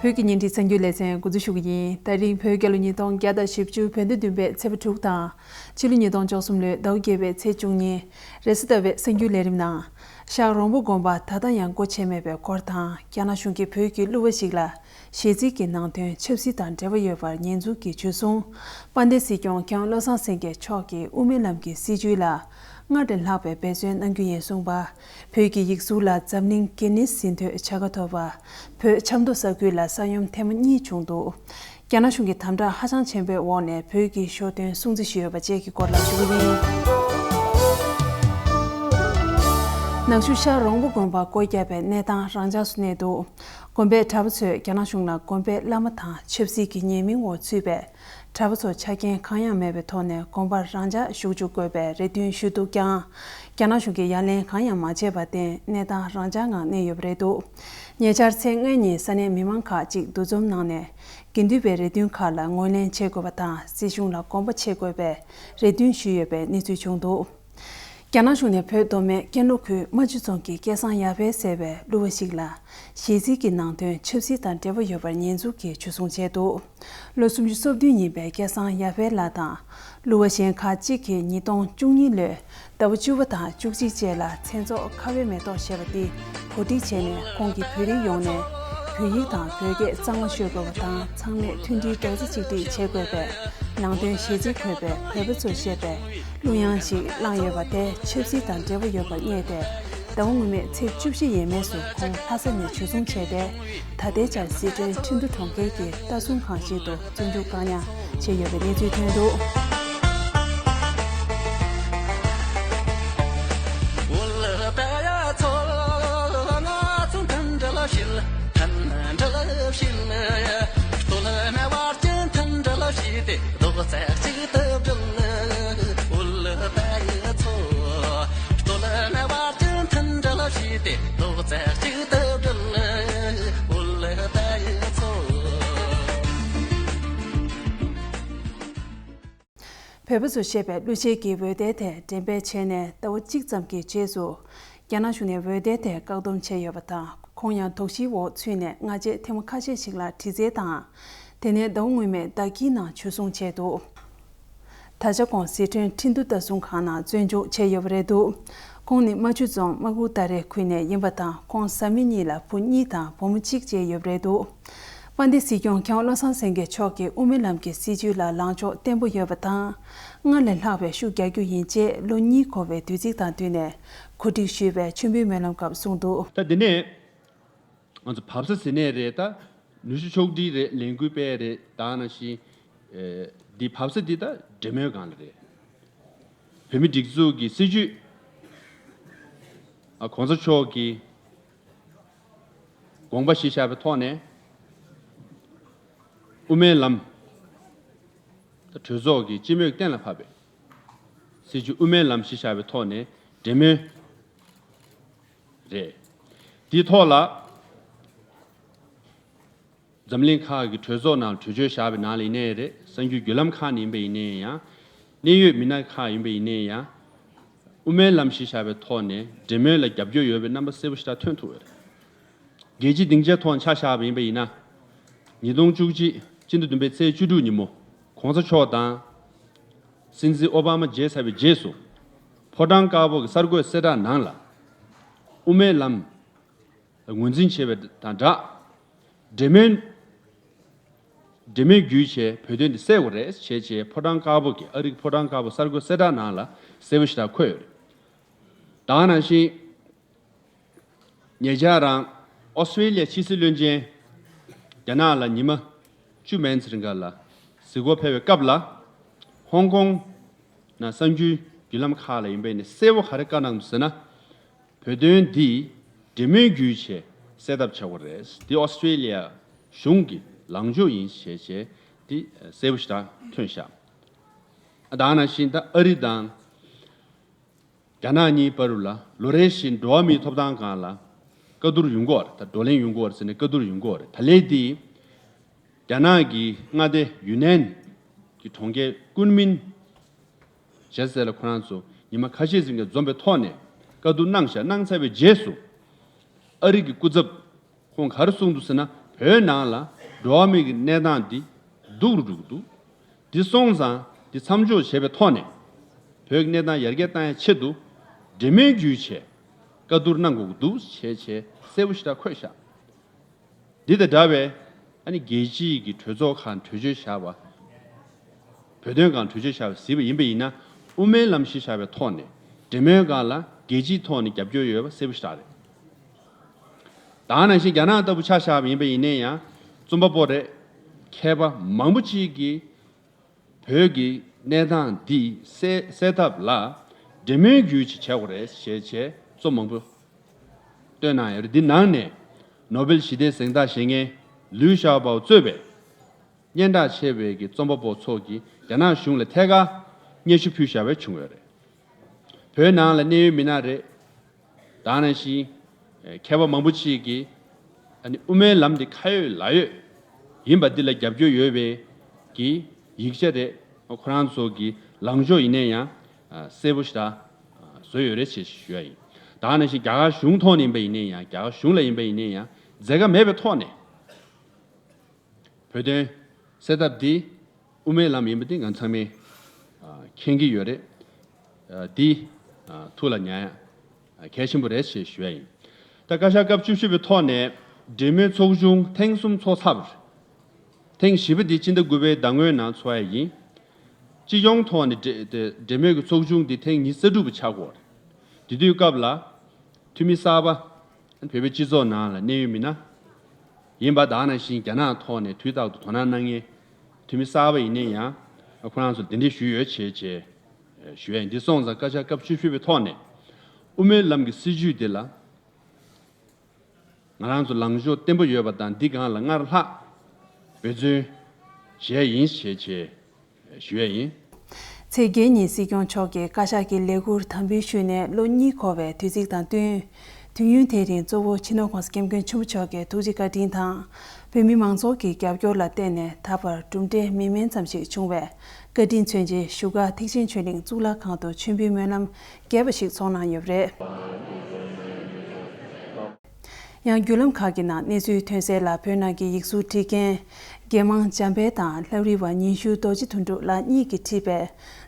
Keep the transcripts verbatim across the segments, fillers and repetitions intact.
བོད་ཀྱི་བརྙན་འཕྲིན་གསར་འགྱུར་ལེ་ཚན་འགོ་འཛུགས་ཞུ་གི་ཡིན། ད་རིང་བོད་རྒྱལ་ལོ་ཉིས་སྟོང་བརྒྱ་དང་བཞི་བཅུ་བོད་ཟླ་བདུན་པའི་ཚེས་པ་དྲུག་དང་། ཕྱི་ལོ་ཉིས་སྟོང་བཅུ་གསུམ་ལོའི་ཟླ་བ་བརྒྱད་པའི་ཚེས་བཅུ་གཉིས། རེས་གཟའ་ཟླ་བའི་གསར་འགྱུར་ལས་རིམ་ནང་། ཤག་རོང་པོ་དགོན་པ་ད་ལྟ་ཡང་སྒོ་ཕྱེ་མེད་པའི་སྐོར་དང་། རྒྱ་ནག་གཞུང་གིས་བོད་ཀྱི་གླུ་བ་ཞིག་ལ་གཞས་ཚིག་གི་ནང་དོན་ཆབ་སྲིད་དང་འབྲེལ་བ་ཡོད་པར་ཉེས་འཛུགས་ཀྱིས་འཇུ་བཟུང་། དཔལ་ལྡན་སྲིད་སྐྱོང་མཁས་དབང་བློ་བཟང་སེང་གེ་མཆོག་གིས་དབུ་མའི་ལམ་གྱི་སྲིད་བྱུས་ལ་སྔར་ལས་ལྷག་པའི་འབད་བརྩོན་གནང་རྒྱུ་ཡིན་གསུངས་པ། བོད་ཀྱི་ཡིག་གཟུགས་ལ་འཛམ་གླིང་གི་ནི་ཟིན་ཐོའི་བྱ་དགའ་ཐོབ་པ། བོད་ཆབ་མདོ་ས་ཁུལ་ལ་ས་ཡོམ་ཐེངས་མ་གཉིས་བྱུང་འདུག་རྒྱ་ནག་གཞུང་གིས་དམ་དྲག་ཧ་ཅང་ཆེན་པོའི་འོག་ནས་བོད་ཀྱི་ཞོ་སྟོན་སྲུང་བརྩི་ཞུས་ཡོད་པ་བཅས་ཀྱི་སྐོར་ལ་ཞུ་གི་ཡིན། ནག་ཆུ་ཤག་རོང་པོ་དགོན་པ་སྒོ་བརྒྱབ་པའི་གནས་སྟངས་རང་འཇགས་སུ་གནས་འདུག་དགོན་པའི་གྲྭ་པ་ཚོས་རྒྱ་ནག་གཞུང་ལ་དགོན་པའི་བླ་མ་དང་ཆབ་སྲིད་ཀྱི་ཉེས་མིང་འོག་ཚུད་པའི་གྲྭ་པ་ཚོར་ཆ་རྐྱེན་གང་ཡང་མེད་པའི་ཐོག་ནས་དགོན་པར་རང་འཇགས་ཞུགས་འཇུག་དགོས་པའི་རེ་འདུན་ཞུས་འདུག་ཀྱང་། རྒྱ་ནག་གཞུང་གིས་ཡ་ལན་གང་ཡང་མ་བྱས་པར་བརྟེན་གནས་སྟངས་རང་འཇགས་ངང་གནས་ཡོད་པ་རེད་འདུག་ཉེ་ཆར་ཚེས་ལྔ་ཉིན་ས་གནས་མི་མང་ཁག་ཅིག་འདུ་འཛོམས་གནང་ནས། དགེ་འདུན་པའི་རེ་འདུན་ཁག་ལ་ངོས་ལེན་བྱེད་དགོས་པ་དང་། སྲིད་གཞུང་ལ་དགོངས་པ་བཞེས་དགོས་པའི་རེ་འདུན་ཞུས་ཡོད་པའི་གནས་ཚུལ་བྱུང་འདུག་རྒྱ་ནག་གཞུང་ནས་བོད་མདོ་སྨད་ཀན་ལྷོ་ཁུལ་རྨ་ཆུ་རྫོང་གི་སྐལ་བཟང་ཡར་འཕེལ་ཟེར་བའི་གླུ་བ་ཞིག་ལ་གཞས་ཚིག་གི་ནང་དོན་ཆབ་སྲིད་དང་འབྲེལ་བ་ཡོད་པར་ཉེས་འཛུགས་ཀྱིས་འཇུ་བཟུང་བྱས་འདུག་ལོ་སུམ་ཅུ་སོ་བདུན་ཡིན་པའི་སྐལ་བཟང་ཡར་འཕེལ་ལགས་དང་གླུ་བ་གཞན་ཁག་ཅིག་གིས་ཉིས་སྟོང་བཅུ་གཉིས་ལོའི་ཟླ་བ་བཅུ་པ་དང་བཅུ་གཅིག་བཅས་ལ་མཚན་ཚོགས་ཁ་བའི་མེ་ཏོག་ཞེས་པ་འདི་གོ་སྒྲིག་བྱས་ནས། ཁོང་གིས་བོད་རིགས་ཡོངས་ནས་བོད་ཡིག་དང་བོད་སྐད་གཙང་མ་ཤོད་དགོས་པ་དང་། ཚང་མས་མཐུན་སྒྲིལ་རྡོག་རྩ་གཅིག་སྒྲིལ་བྱེད་དགོས་པའི་ནང་དོན་གཞས་ཚིག་འཁོད་པའི་བོད་པ་ཚོས་བཤད་པའི་གླུ་དབྱངས་ཤིག་བླངས་ཡོད་པ་དེ་ཆབ་སྲིད་དང་འབྲེལ་བ་ཡོད་པར་བསྙད་དེ། ཟླ་བ་སྔོན་མའི་ཚེས་བཅུ་བཞི་ཡས་མས་སུ་ཁོང་ལྷ་ས་ནས་འཇུ་བཟུང་བྱས་ཏེ། ད་ལྟའི་ཆར་སི་ཁྲོན་ཁྲིན་ཏུ་གྲོང་ཁྱེར་གྱི་ལྟ་སྲུང་ཁང་ཞིག་ཏུ་བཙོན་འཇུག་བཀག་ཉར་བྱས་ཡོད་པའི་གནས་ཚུལ་ཐོན་འདུག་བོད་པ་ཚོས་བཤད་པའི་གླུ་གཞས་ཀྱི་འོད་སྡེར་དེ་འགྲེམས་སྤེལ་བྱས་ནས་ཟླ་བ་གཅིག་ཙམ་གྱི་རྗེས་སུ། རྒྱ་ནག་གཞུང་ནས་འོད་སྡེར་དེ་བཀག་སྡོམ་བྱས་ཡོད་པ་དང་། ཁོང་ཡང་དོགས་གཞིའི་འོག་ཚུད་ནས་སྔ་རྗེས་ཐེངས་མ་ཁ་ཤས་ཤིག་ལ་དྲི་རྩད་དང་། དེ་ནས་ཟླ་བ་སྔོན་མའི་ཟླ་དཀྱིལ་ནང་འཇུ་བཟུང་བྱས་འདུག་ད་ཆ་ཁོང་སི་ཁྲོན་ཁྲིན་ཏུ་ལྟ་སྲུང་ཁང་ནང་བཙོན་འཇུག་བྱས་ཡོད་པ་རེད་འདུག་ཁོང་ནི་རྨ་ཆུ་རྫོང་རྨ་ཁུག་ཏ་རེ་ཁུལ་ནས་ཡིན་པ་དང་། ཁོང་བཟའ་མི་གཉིས་ལ་བུ་གཉིས་དང་བུ་མོ་གཅིག་བཅས་ཡོད་པ་རེད་འདུག་དཔལ་ལྡན་སྲིད་སྐྱོང་མཁས་དབང་བློ་བཟང་སེང་གེ་མཆོག་གིས་དབུ་མའི་ལམ་གྱི་སྲིད་བྱུས་ལ་ལངས་ཕྱོགས་བརྟན་པོ་ཡོད་པ་དང་། སྔར་ལས་ལྷག་པའི་ཤུགས་རྒྱག་རྒྱུ་ཡིན་ཅེས་ལོ་གཉིས་འཁོར་བའི་དུས་ཚིགས་དང་བསྟུན་ནས་གོ་སྒྲིག་ཞུས་པའི་མཆོད་འབུལ་སྨོན་ལམ་སྐབས་གསུངས་འདུག་ད་འདི་ནས་ང་ཚོ་བབས་ས་ཟེར་ནས་རེད། ད་ནུས་ཤུགས་ཕྱོགས་སྒྲིལ་རེད། ལས་འགུལ་སྤེལ་རེད། ད་ནང་བཞིན་ཨེ་འདི་བབས་ས་འདི་ད་འབྲེལ་མོལ་སྒང་ལ་རེད། བོད་མི་སྒྲིག་འཛུགས་ཀྱི་སྲིད་བྱུས་ཨ་གོང་ས་མཆོག་གིས་དགོངས་པ་གཞི་བཞག་པའི་ཐོག་ནས་དབུ་མའི་ལམ་གྲོས་ཚོགས་ཀྱི་སྤྱི་མོས་གཏན་ལ་ཕབ་པའི་སྲིད་བྱུས་དབུ་མའི་ལམ་གཞི་བཞག་པའི་ཐོག་ནས་འབྲེལ་མོལ་རེད། དེའི་ཐོག་ལ་འཛམ་གླིང་ཁག་གི་གྲོས་ཚོགས་ནང་གྲོས་ཆོད་བཞག་པའི་ནང་ལ་ཡིན་ནའི་རེད། གསར་འགྱུར་བརྒྱུད་ལམ་ཁག་ནས་ཡིན་པ་ཡིན་ནའི་ཡང་། གནད་ཡོད་མི་སྣ་ཁག་ཡིན་པ་ཡིན་ནའི་ཡང་། དབུ་མའི་ལམ་གཞི་བཞག་པའི་ཐོག་ནས་འབྲེལ་མོལ་ལ་རྒྱབ་སྐྱོར་ཡོད་པའི་རྣམ་པ་གསལ་པོ་ཞེ་དྲག་ཐོན་ཐུབ་ཡོད་རེད། རྒྱལ་སྤྱིའི་སྡིངས་ཆའི་ཐོག་ཆ་བཞག་པ་ཡིན་པ་ཡིན་ན། ཉིས་སྟོང་བཅུ་གཅིག་སྤྱི་ཟླ་བདུན་པའི་ཚེས་བཅུ་དྲུག་ཉིན་མོ། གོང་ས་མཆོག་དང་། སྲིད་འཛིན་ཨོ་བྷ་མ་མཇལ་ཚར་བའི་རྗེས་སུ། ཕོ་བྲང་དཀར་པོ་གི་གསར་འགོད་གསལ་བསྒྲགས་ནང་ལ། དབུ་མའི་ལམ་ངོས་འཛིན་བྱས་པ་དང་སྦྲགས། འབྲེལ་མོལ། འབྲེལ་མོལ་བརྒྱུད་བྱས་བོད་དོན་འདི་སེལ་དགོས་རེད་བྱས་བྱས། ཕོ་བྲང་དཀར་པོ་གི་ཨ་རིའི་ཕོ་བྲང་དཀར་པོ་གསར་འགོད་གསལ་བསྒྲགས་ནང་ལ་གསལ་པོ་ཞེ་དྲག་འཁོད་ཡོད་རེད། ད་ག་ནང་བཞིན། ཉེ་ཆར་རང་ཨོ་སི་ཀྲེ་ལི་ཡ་ཕྱི་སྲིད་བློན་ཆེན་རྒྱ་ནག་ལ་ཉི་མ་བཅུ་མན་ཙམ་རིང་ག་ལ་གཟིགས་སྐོར་ཕེབས་པའི་སྐབས་ལ། ཧོང་ཀོང་ནང་གསར་འགྱུར་བརྒྱུད་ལམ་ཁག་ལ་ཡིན་པའི་ནི་གསལ་པོ་ག་རེ་བཀའ་གནང་འདུག་ཟེར་ན། བོད་དོན་འདི་འབྲེལ་མོལ་བརྒྱུད་བྱས་སེལ་ཐབས་བྱ་དགོས་རེད། འདི་ཨོ་སི་ཀྲེ་ལི་ཡ་གཞུང་གི་ལངས་ཕྱོགས་ཡིན་ཞེས་བྱས་འདི་གསལ་པོ་ཞེ་དྲག་ཐོན་ཤག་ད་ག་ནང་བཞིན་ད་ཨ་རི་དང་། རྒྱ་ནག་གཉིས་བར་ལ་ལོ་རེ་བཞིན་འགྲོ་བ་མིའི་ཐོབ་ཐང་སྒང་ལ་བཀའ་བསྡུར་ཡོང་གི་ཡོད་རེད། ད་བགྲོ་གླེང་ཡོང་གི་ཡོད་རེད་ཟེར་ནས་བཀའ་བསྡུར་ཡོང་གི་ཡོད་རེད། ད་ལན་འདི་རྒྱ་ནག་གི་མངའ་སྡེ་ཡུན་ནན་གྱི་གྲོང་ཁྱེར་ཀུན་མིང་ཞེས་ཟེར་ལ་ཁོ་རང་ཚོ་ཉི་མ་ཁ་ཤས་ཙམ་གྱི་འཛོམས་པའི་ཐོག་ནས་བཀའ་བསྡུར་གནང་ཤག་གནང་ཚར་བའི་རྗེས་སུ་ཨ་རི་གི་སྐུ་ཚབ་ཁོང་ག་རེ་གསུངས་འདུག་ཟེར་ན། བོད་ནང་ལ་ འགྲོ་བ་མིའི་གནས་སྟངས་འདི་སྡུག་རུ་འགྲོ་གི་འདུག་འདི་སོང་ཙང་འདི་མཚམས་འཇོག་བྱས་པའི་ཐོག་ནས་བོད་ཀྱི་གནས་སྟངས་ཡར་རྒྱས་གཏང་ཡ་ཆེད་དུ་འབྲེལ་མོལ་བརྒྱུད་བྱས་བཀའ་བསྡུར་གནང་དགོས་ཀྱི་འདུག་ཞེས་བྱས་གསལ་པོ་ཞེ་དྲག་འཁོད་བཞག་འདི་དང་འདྲ་བའི་ཨ་ནི་རྒྱལ་སྤྱིའི་གི་གྲོས་ཚོགས་ཁག་གྲོས་ཆོད་བཞག་པ། བོད་དོན་སྒང་གྲོས་ཆོད་བཞག་པ་གཟིགས་པ་ཡིན་པ་ཡིན་ན་དབུ་མའི་ལམ་གཞི་བཞག་པའི་ཐོག་ནས་འབྲེལ་མོལ་སྒང་ལ་རྒྱལ་སྤྱིའི་ཐོག་ནས་རྒྱབ་སྐྱོར་ཡོད་པ་གསལ་པོ་ཞེ་དྲག་རེད། ད་ག་ནང་བཞིན་རྒྱ་ནག་ལྟ་བུ་ཆ་བཞག་པ་ཡིན་པ་ཡིན་ན་ཡང་རྩོམ་པ་པོ་རེད། མཁས་པ་མང་པོ་ཅིག་གིས་བོད་ཀྱི་གནས་སྟངས་འདི་སེལ་སེལ་ཐབས་ལ་འབྲེལ་མོལ་བརྒྱུད་ཅིག་བྱ་དགོས་རེད་ཞེས་བྱས་རྩོམ་མང་པོ་བཏོན་གནང་ཡོད་རེད། འདི་ནང་ནས་ནོ་བེལ་ཞི་བདེའི་གཟེངས་རྟགས་བཞེས་མཁན་ལུའུ་ཞའོ་པའོ་གཙོས་པའི་སྙན་གྲགས་ཆེ་བའི་གི་རྩོམ་པ་པོ་ཚོ་གིས་རྒྱ་ནག་གཞུང་ལ་ཐད་ཀར་སྙན་ཞུ་ཕུལ་བཞག་པ་བྱུང་ཡོད་རེད། བོད་ནང་ལ་གནད་ཡོད་མི་སྣ་རེད། ད་ག་ནང་བཞིན་མཁས་པ་མང་པོ་ཅིག་གིས་ཨ་ནི་དབུ་མའི་ལམ་འདི་ཁ་ཡོད་ལག་ཡོད་ཡིན་པ་འདི་ལ་རྒྱབ་སྐྱོར་ཡོད་པའི་གི་ཡིག་ཆ་རེད། ཁོ་རང་ཚོ་གི་ལངས་ཕྱོགས་ཡིན་ན་ཡང་གསལ་པོ་ཞེ་དྲག་བཟོས་ཡོད་རེད་ཅེས་ཞུ་ཡ་ཡིན། ད་ག་ནང་བཞིན་རྒྱ་གར་གཞུང་ཐོག་ནས་ཡིན་པ་ཡིན་ན་ཡང་རྒྱ་གར་གཞུང་ལ་ཡིན་པ་ཡིན་ན་ཡང་འཛད་ཁ་མེད་པའི་ཐོག་ནས། བོད་དོན་སེལ་ཐབས་འདི་དབུ་མའི་ལམ་ཡིན་པ་འདི་ང་ཚང་མས་མཁྱེན་གྱི་ཡོད་རེད། འདི་ཐུགས་ལ་ཉར་ཡ་གལ་ཆེན་པོ་རེད་ཅེས་ཞུ་ཡ་ཡིན། ད་བཀའ་ཤག་སྐབས་བཅུ་བཞི་པའི་ཐོག་ནས་འབྲེལ་མོལ་ཚོགས་ཆུང་ཐེངས་གསུམ་ཚོགས་ཚར་བ་རེད། ཐེངས་བཞི་པ་འདི་སྤྱི་ཟླ་དགུ་པའི་ཟླ་སྔོན་ནང་ཚོགས་ཡ་ཡིན། སྤྱི་ཡོངས་ཐོག་ནས་འབྲེལ་འབྲེལ་མོལ་གྱི་ཚོགས་ཆུང་འདི་ཐེངས་ཉི་ཤུ་རྩ་དྲུག་པ་ཆགས་ཀྱི་ཡོད་རེད། དེ་དུས་སྐབས་ལ་འཐུས་མི་གསར་པ། བོད་པའི་སྤྱི་ཚོགས་ནང་ལ་གནད་ཡོད་མི་སྣ་ཡིན་པ་དང་ནང་བཞིན་རྒྱ་ནག་ཐོག་ནས་དུས་རྟག་ཏུ་དོ་སྣང་གནང་མཁན་འཐུས་མི་གསར་པ་ཡིན་ན་ཡང་ཁོ་རང་ཚོར་གདན་འདྲེན་ཞུས་ཡོད་ཅེས་བྱས་ཞུ་ཡ་ཡིན། འདི་སོང་ཙང་བཀའ་ཤག་སྐབས་བཅུ་བཞི་པའི་ཐོག་ནས་དབུ་མའི་ལམ་གྱི་སྲིད་བྱུས་འདི་ལ་ང་རང་ཚོ་ལངས་ཕྱོགས་བརྟན་པོ་ཡོད་པ་དང་འདི་སྒང་ལ་སྔར་ལྷག་འབད་བརྩོན་བྱས་ཡིན་ཞེས་བྱས། ཞུ་ཡས་ཡིན། ཚེས་བརྒྱད་ཉིན་སྲིད་སྐྱོང་མཆོག་གིས་བཀའ་ཤག་གི་ལས་ཁུར་དམ་འབུལ་ཞུས་ནས་ལོ་གཉིས་འཁོར་བའི་དུས་ཚིགས་དང་བསྟུན། དུས་ཡུན་དེའི་རིང་གཙོ་བོ་སྤྱི་ནོར་༸གོང་ས་༸སྐྱབས་མགོན་ཆེན་པོ་མཆོག་གི་ཐུགས་རྗེ་བཀའ་དྲིན་དང་། བོད་མི་མང་ཚོགས་ཀྱི་རྒྱབ་སྐྱོར་ལ་བརྟེན་ནས་ད་བར་གྲུབ་འབྲས་མི་དམན་ཙམ་ཞིག་བྱུང་བས་བཀའ་དྲིན་མཚོན་ཆེད་བཞུགས་སྒར་ཐེག་ཆེན་ཆོས་གླིང་གཙུག་ལག་ཁང་དུ་མཆོད་འབུལ་སྨོན་ལམ་རྒྱས་པ་ཞིག་ཚོགས་གནང་ཡོད་པ་རེད། ཡང་བརྒྱུད་ལམ་ཁག་གི་ནང་གནས་ཚུལ་ཐོན་གསལ་ལ། བོད་ནང་གི་ཡིག་གཟུགས་འབྲི་མཁན་དགེ་མང་འཇམ་དཔལ་དང་ལྷ་རི་བ་ཉི་ཤུ་རྡོ་རྗེ་དོན་གྲུབ་ལགས་གཉིས་ཀྱིས་བྲིས་པའི་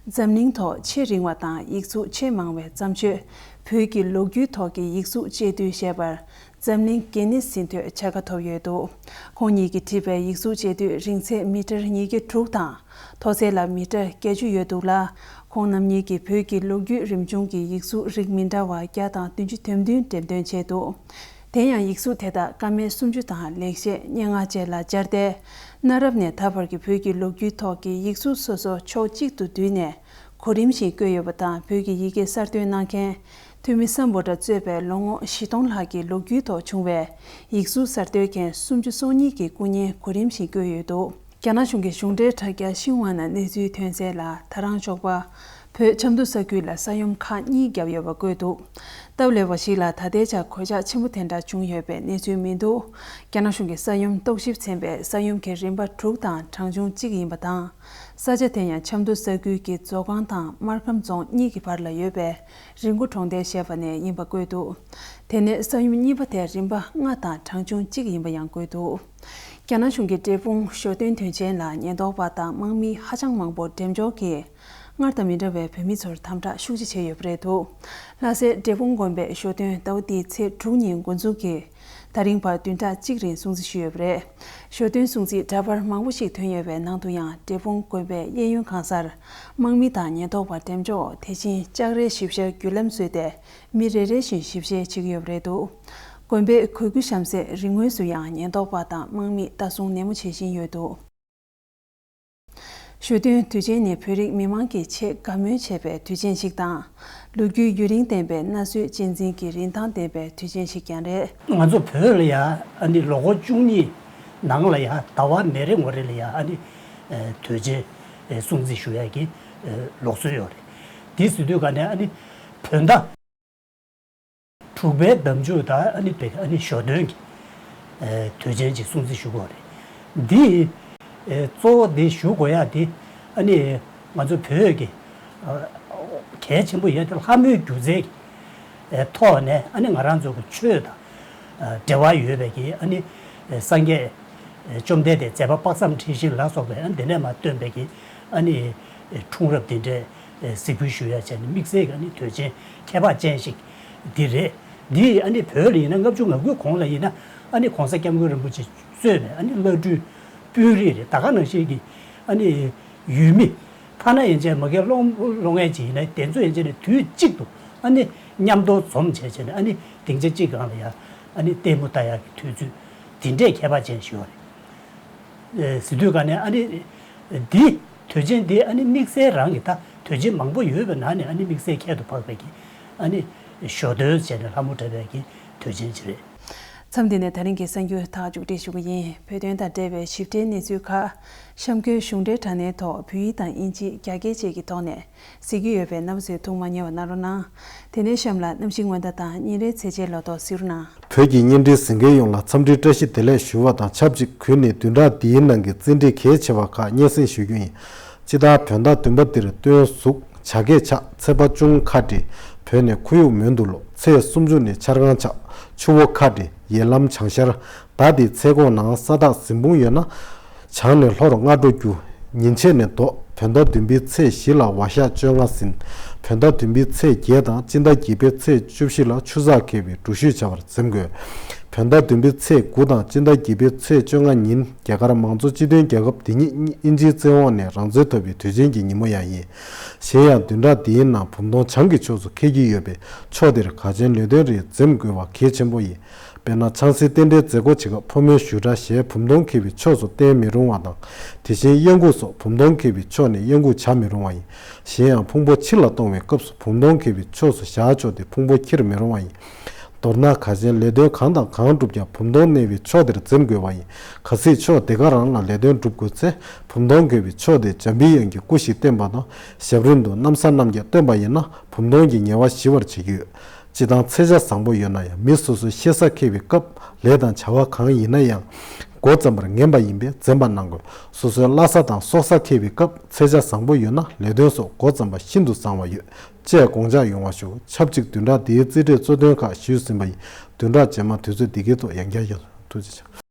འཛམ་གླིང་ཐོག་ཆེས་རིང་བ་དང་ཡིག་གཟུགས་ཆེས་མང་བའི་བརྩམས་ཆོས་བོད་ཀྱི་ལོ་རྒྱུས་ཐོག་གི་ཡིག་གཟུགས་བཅད་སྡུད་ཞེས་པར་འཛམ་གླིང་གི་ནེས་ཟིན་ཐོའི་བྱ་དགའ་ཐོབ་ཡོད་འདུག་ཁོང་ཉིད་ཀྱིས་བྲིས་པའི་ཡིག་གཟུགས་བཅད་སྡུད་རིང་ཚད་མི་ཊར་ཉིས་བརྒྱ་དྲུག་དང་། མཐོ་ཚད་ལ་མི་ཊར་བརྒྱད་ཅུ་ཡོད་འདུག་ལ། ཁོང་རྣམ་གཉིས་ཀྱིས་བོད་ཀྱི་ལོ་རྒྱུས་རིམ་བྱུང་གི་ཡིག་གཟུགས་རིགས་མི་འདྲ་བ་བརྒྱ་དང་བདུན་ཅུ་དོན་བདུན་འགྲེམས་སྟོན་བྱས་འདུག་དེ་ཡང་ཡིག་གཟུགས་དེ་དག་ཀ་མད་སུམ་ཅུ་དང་ལེགས་བཤད་སྙན་ངག་བཅས་ལ་སྦྱར་ཏེ། གནའ་རབས་ནས་ད་བར་གྱི་བོད་ཀྱི་ལོ་རྒྱུས་ཐོག་གི་ཡིག་གཟུགས་སོ་སོ་ཕྱོགས་གཅིག་ཏུ་བསྡུས་ནས་གོ་རིམ་བཞིན་བཀོད་ཡོད་པ་དང་། བོད་ཀྱི་ཡི་གེ་གསར་གཏོད་གནང་མཁན་ཐོན་མི་སམ་བྷོ་ཊ་གཙོས་པའི་ལོ་ངོ་བཞི་སྟོང་ལྷག་གི་ལོ་རྒྱུས་ཐོག་བྱུང་བའི་ཡིག་གཟུགས་གསར་གཏོད་མཁན་སུམ་ཅུ་སོ་གཉིས་ཀྱི་སྐུ་བརྙན་གོ་རིམ་བཞིན་བཀོད་ཡོད་འདུག་རྒྱ་ནག་གཞུང་གི་གཞུང་འབྲེལ་དྲ་རྒྱ་ཤིན་ཧྭ་ནང་གནས་ཚུལ་ཐོན་གསལ་ལ། ད་རང་ཞོགས་པ་བོད་ཆབ་མདོ་ས་ཁུལ་ལ་ས་ཡོམ་ཁག་གཉིས་བརྒྱབ་ཡོད་པ་བཀོད་འདུག་སྟབས་ལེགས་པ་ཞིག་ལ་ད་ལྟའི་ཆར་གོད་ཆག་ཆེན་པོ་དེ་འདྲ་བྱུང་ཡོད་པའི་གནས་ཚུལ་མི་འདུག་རྒྱ་ནག་གཞུང་གི་ས་ཡོམ་རྟོག་ཞིབ་ཚན་པས་ས་ཡོམ་གྱི་རིམ་པ་དྲུག་དང་གྲངས་ཆུང་གཅིག་ཡིན་པ་དང་། ས་ཆ་དེ་ཡང་ཆབ་མདོ་ས་ཁུལ་གྱི་མཛོ་སྒང་དང་སྨར་ཁམས་རྫོང་གཉིས་ཀྱི་བར་ལ་ཡོད་པའི་རི་མགོ་གྲོང་རྡལ་ཞེས་པ་ནས་ཡིན་པ་བཀོད་འདུག་དེ་ནས་ས་ཡོམ་གཉིས་པ་དེ་རིམ་པ་ལྔ་དང་གྲངས་ཆུང་གཅིག་ཡིན་པ་ཡང་བཀོད་འདུག་རྒྱ་ནག་གཞུང་གི་འབྲས་སྤུངས་ཞོ་སྟོན་དུས་ཆེན་ལ་ཉེན་རྟོག་པ་དང་དམག་མི་ཧ་ཅང་མང་པོ་འགྲེམས་འཇོག་གིས་སྔར་དང་མི་འདྲ་བའི་བོད་མི་ཚོར་དམ་དྲག་ཤུགས་ཆེ་བྱས་ཡོད་པ་རེད་འདུག་ལྷ་སའི་འབྲས་སྤུངས་དགོན་པས་ཞོ་སྟོན་ཟླ་བ་འདིའི་ཚེས་དྲུག་ཉིན་འགོ་འཛུགས་ཀྱིས། ད་རིང་བར་བདུན་ཕྲག་གཅིག་རིང་སྲུང་བརྩི་ཞུས་ཡོད་པ་རེད། ཞོ་སྟོན་སྲུང་བརྩིའི་འདྲ་པར་མང་པོ་ཞིག་ཐོན་ཡོད་པའི་ནང་དུ་ཡང་། འབྲས་སྤུངས་དགོན་པའི་གཡས་གཡོན་གང་སར་དམག་མི་དང་ཉེན་རྟོག་པ་འགྲེམས་འཇོག་དེ་བཞིན་ལྕགས་རལ་ཞིབ་བཤེར་བརྒྱུད་ལམ་བཟོས་ཏེ། མི་རེ་རེ་བཞིན་ཞིབ་བཤེར་བྱེད་ཀྱི་ཡོད་པ་རེད་འདུག་དགོན་པའི་གོས་སྐུ་གཤམ་གསལ་རི་ངོས་སུ་ཡང་ཉེན་རྟོག་པ་དང་དམག་མིས་ལྟ་སྲུང་ནན་མོ་བྱེད་བཞིན་ཡོད་འདུག་ཞོ་སྟོན་དུས་ཆེན་ནི་བོད་རིགས་མི་མང་གིས་ཆེས་དགའ་མོས་བྱེད་པའི་དུས་ཆེན་ཞིག་དང་། ལོ་རྒྱུས་ཡུན་རིང་ལྡན་པའི་གནའ་སྲོལ་གཅེས་འཛིན་གྱི་རིན་ཐང་ལྡན་པའི་དུས་ཆེན་ཞིག་ཀྱང་རེད། ང་ཚོ་བོད་ལ་ཡ་ཨ་ནི་ལོ་འཁོར་བཅུ་གཉིས་ནང་ལ་ཡ་ཟླ་བ་མེ་རེ་ངོ་རེ་ལ་ཡ་ཨ་ནི་དུས་ཆེན་སྲུང་བརྩི་ཞུ་ཡ་གི་ལུགས་སྲོལ་ཡོད་རེད། དེ་ཟེར་དུས་ག་ནས་ཨ་ནི་བོད་ཟླ། དྲུག་པའི་ཟླ་མཇུག་དང་ཨ་ནི་བེ་ཨ་ནི་ཞོ་སྟོན་གྱི་དུས་ཆེན་ཅིག་སྲུང་བརྩི་ཞུ་དགོས་རེད། འདི་གཙོ་བོ་འདི་ཞུ་དགོས་ཡ་འདི་ཨ་ནི་ང་ཚོ་བོད་ཀྱི་གལ་ཆེན་པོ་ཡོད་དེ་ལྷ་མོའི་སྒྱུ་རྩལ་གྱི་ཐོག་ནས་ཨ་ནི་ང་རང་ཚོ་གི་ཆོས་དང་འབྲེལ་བ་ཡོད་པའི་གི་ཨ་ནི་སངས་རྒྱས་ བཅོམ་ལྡན་འདས་མཛད་པ་དཔག་བསམ་འཁྲི་ཤིང་ལ་སོགས་པའི་ཨ་ནི་དེ་ནས་མར་བཏོན་པའི་གི་ཨ་ནི་འཁྲུངས་རབས་འདི་འདྲའི་གཟིགས་འབུལ་ཞུ་ཡ་བྱས་ནས་དམིགས་བསལ་གྱི་ཨ་ནི་དུས་ཆེན་ཁྱད་པར་ཅན་ཞིག་འདི་རེད། འདི་ཨ་ནི་བོད་ལ་ཡིན་ན་ལྔ་བཅུ་ང་དགུའི་གོང་ལ་ཡིན་ན་ཨ་ནི་གོང་ས་སྐྱབས་མགོན་རིན་པོ་ཆེ་གཙོས་པའི་ཨ་ནི་བླ་སྤྲུལ་དཔོན་རིགས་རེད། ད་ག་ནང་བཞིན་གྱི་ཨ་ནི་ཡུལ་མི། ཐ་ན་ཡན་ཆད་མ་གིར་སློབ་སློབ་མཁན་ཅིག་ཡིན་ན་དེ་ཚོ་ཡན་ཆད་ནས་དུས་གཅིག་ཏུ་ཨ་ནི་མཉམ་དུ་འཛོམས་བྱས་བྱས་ནས་ཨ་ནི་སྡིངས་ཆ་གཅིག་སྒང་ལ་ཡ་ཨ་ནི་ལྟད་མོ་ལྟ་ཡག་གི་དུས་ཚོད་དེ་འདྲས་ཁྱད་པར་ཅན་ཞིག་ཡོད་རེད། ཟེར་དུས་ག་ནས་ཨ་ནི་འདི་དུས་ཆེན་འདི་ཨ་ནི་དམིགས་བསལ་རང་གི་ད་དུས་ཆེན་མང་པོ་ཡོད་པའི་ནང་ནས་ཨ་ནི་དམིགས་བསལ་ཁྱད་དུ་འཕགས་པའི་གི་ཨ་ནི་ཞོ་སྟོན་བྱས་ནས་ལྷ་མོ་འཁྲབ་པའི་གི་དུས་ཆེན་ཅིག་རེད། མཚམས་འདི་ནས་ད་རིང་གི་གསར་འགྱུར་དག་མཇུག་སྒྲིལ་ཞུ་གི་ཡིན། བོད་དོན་དང་འབྲེལ་བའི་ཞིབ་ཕྲའི་གནས་ཚུལ་ཁག་གཤམ་འཁོད་གཞུང་འབྲེལ་དྲ་བརྙན་ཐོག་བོད་ཡིག་དང་དབྱིན་ཇི་རྒྱ་སྐད་བཅས་ཀྱི་ཐོག་ནས་གཟིགས་ཀྱི་ཡོད་པས་རྣམ་པ་ཚོས་ཐུགས་མ་ཉེས་པ་གནང་རོགས་གནང་། དེ་ནས་གཤམ་ལ་གནམ་གཤིས་སྔོན་བརྡ་དང་ཉིན་རེའི་ཚེས་ཆའི་ལོ་ཐོ་གཟིགས་རོགས་གནང་། བོད་ཀྱི་བརྙན་འཕྲིན་གཟིགས་མཁན་ཡོངས་ལ་འཚམས་འདྲིའི་བཀྲ་ཤིས་བདེ་ལེགས་ཞུ་བ་དང་ཆབས་ཅིག་གུས་ནས་བདུན་ཕྲག་འདིའི་ནང་གི་རྩིས་འབྲས་གལ་ཆེ་བ་ཁག་སྙན་སེང་ཞུ་རྒྱུ་ཡིན། སྤྱི་ཟླ་བོད་ཟླ་བདུན་པ་འདིར་སྟོན་གཟུགས་བྱ་སྐད་ཆགས་ཚེས་པ་བཅུ་དགུ་ཁ་བྲལ། བོད་ནས་ཁོར་ཡུག་མོན་དུ་ལོག་ཚེས་སུམ་ཅུ་ནས་འཆར་སྒང་ཆགས་ཆུ་བོ་ཁ་བྲལ་ཡེ་ལམ་བྱང་ཤར། ཟླ་འདིའི་ཚེས་གོང་ནང་ས་ཐག་གཟིམ་དཔུང་ཡོད་ན། བྱང་ནས་ལྷོར་སྔ་དྲོ་རྒྱུ། ཉིན་ཕྱེད་ནས་ལྡོག་བོད་ཟླ་བདུན་པའི་ཚེས་བཞི་ལ་བ་ཤག་བཅོ་ལྔ་ཟིན། བོད་ཟླ་བདུན་པའི་ཚེས་བརྒྱད་དང་སྤྱི་ཟླ་བརྒྱད་པའི་ཚེས་བཅུ་བཞི་ལ་ཆུ་གཟགས་འཁེལ་བའི་འགྲུལ་བཞུད་བྱ་བར་འཛེམ་དགོས། བོད་ཟླ་བདུན་པའི་ཚེས་དགུ་དང་སྤྱི་ཟླ་བརྒྱད་པའི་ཚེས་བཅོ་ལྔ་ཉིན་རྒྱ་གར་མང་གཙོ་སྤྱི་མཐུན་རྒྱལ་ཁབ་འདི་ཉིད་དབྱིན་ཇིའི་བཙན་འོག་ནས་རང་བཙན་ཐོབ་པའི་དུས་ཆེན་གྱི་ཉིན་མོ་ཡང་ཡིན། གཞན་ཡང་བདུན་ཕྲག་འདིའི་ནང་བུམ་སྟོང་བྱང་གི་ཕྱོགས་སུ་འཁེལ་གྱི་ཡོད་པས་ཕྱོགས་དེར་གལ་ཆེན་ལས་དོན་རེ་འཛེམ་དགོས་པ་གལ་ཆེན་པོ་ཡིན། དཔེར་ན་ཆང་སའི་རྟེན་འབྲེལ་མཛད་སྒོ་བྱེད་སྐབས་ཕོ་མོའི་བཞུགས་གྲལ་ཞེས་བུམ་སྟོང་འཁེལ་བའི་ཕྱོགས་སུ་བསྟན་མི་རུང་བ་དང་། དེ་བཞིན་གཡང་འགུག་སོགས་བུམ་སྟོང་འཁེལ་བའི་ཕྱོགས་ནས་གཡང་འགུག་བྱ་མི་རུང་བ་ཡིན། གཞན་ཡང་ཕུང་པོ་ཕྱི་ལ་གཏོང་བའི་སྐབས་སུ་བུམ་སྟོང་འཁེལ་བའི་ཕྱོགས་སུ་བཞག་ཆོག་སྟེ་ཕུང་པོ་འཁྱེར་མི་རུང་བ་ཡིན། མདོར་ན་གལ་ཆེན་ལས་དོན་གང་དང་གང་བསྒྲུབ་ཀྱང་བུམ་སྟོང་གནས་པའི་ཕྱོགས་དེར་འཛེམ་དགོས་པ་ཡིན། གལ་སྲིད་ཕྱོགས་དེ་ག་རང་ལ་ལས་དོན་སྒྲུབ་དགོས་ཚེ་བུམ་སྟོང་འཁེལ་བའི་ཕྱོགས་དེ་འཇམ་པའི་དབྱངས་ཀྱི་སྐུ་ཞིག་བསྟན་པ་དང་ཞབས་རིམ་དུ་གནམ་ས་རྣམ་རྒྱལ་བསྟན་པ་ཡིན་ན་བུམ་སྟོང་གི་ཉེ་བ་ཞི་བར་བྱེད་ཀྱི་ཡོད། སྤྱི་བཏང་ཚེས་ཆ་བཟང་པོ་ཡོད་ན་ཡང་མི་སོ་སོའི་གཤེད་ས་འཁེལ་བའི་སྐབས་ལས་དང་བྱ་བ་གང་ཡིན་ན་ཡང་འགོ་བརྩམ་པར་ངན་པ་ཡིན་པས་འཛེམ་པ་གནང་དགོས། སོ་སོའི་བླ་གཟའ་དང་སྲོག་གཟའ་འཁེལ་བའི་སྐབས་ཚེས་ཆ་བཟང་པོ་ཡོད་ན་ལས་དོན་སོགས་འགོ་བརྩམ་པ་ཤིན་ཏུ་བཟང་བ་ཡོད། ཅེས་དགོངས་འཇགས་ཡོང་བ་ཞུ། ཆབས་ཅིག་བདུན་ཕྲག་འདིའི་རྩིས་འབྲས་གཙོ་དོན་ཁག་ཞུས་ཟིན་པ་ཡིན། བདུན་ཕྲག་རྗེས་མ་དུས་ཚོད་འདི་གའི་ཐོག་ཡང་བསྐྱར་ཡོང་། ཐུགས་རྗེ་ཆེ།